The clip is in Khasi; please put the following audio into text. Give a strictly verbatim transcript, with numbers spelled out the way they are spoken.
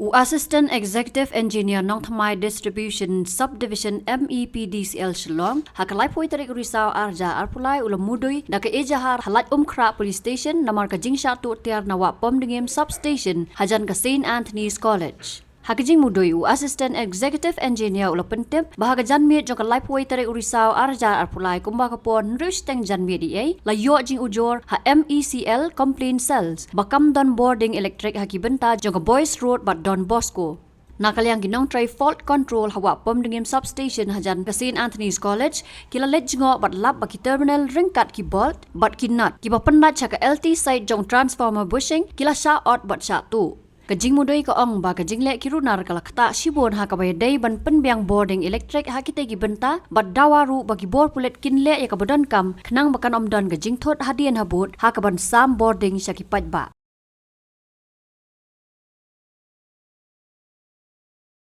U Assistant Executive Engineer Nongthymmai Distribution Subdivision M E P D C L Shillong, ha ka laiphew tarik u Risaw arhajar arphew lai u la mudui da ka ejahar ha Laitumkhrah Police Station namar ka jingshah tuh tiar na Wah Pomdngiem Substation hajan ka Saint Anthony's College. Ha ka jingmudui u Assistant Executive Engineer u la pyntip ba ha ka janmiet jong ka laiphew tarik u Risaw arhajar arphew lai kumba ka por hynriew shiteng janmiet ïa la ïoh jingujor ha M E C L complaint cells ba kam don bording electric ha ki bynta jong ka Boyce Road bad Don Bosco. Na ka liang ki nongtrei fault control ha Wah Pomdngiem Substation hajan ka Saint Anthony's College ki la leit jngoh bad lap ba ki terminal ryngkat ki bolt bad ki nut kiba pyndait sha ka L T side jong transformer bushing ki la shah ot bad shah tuh. Ka jingmudui ka ong ba ka jingleh ki runar ka la ktah shibun ha kaba ïadei ban pynbiang bording electric ha kitei ki bynta bad dawa ruh ba ki bor pulit kin leh ïa kaba donkam khnang ba kan ym don ka jingthut hadien habud ha kaban sam bording sha ki paidbah.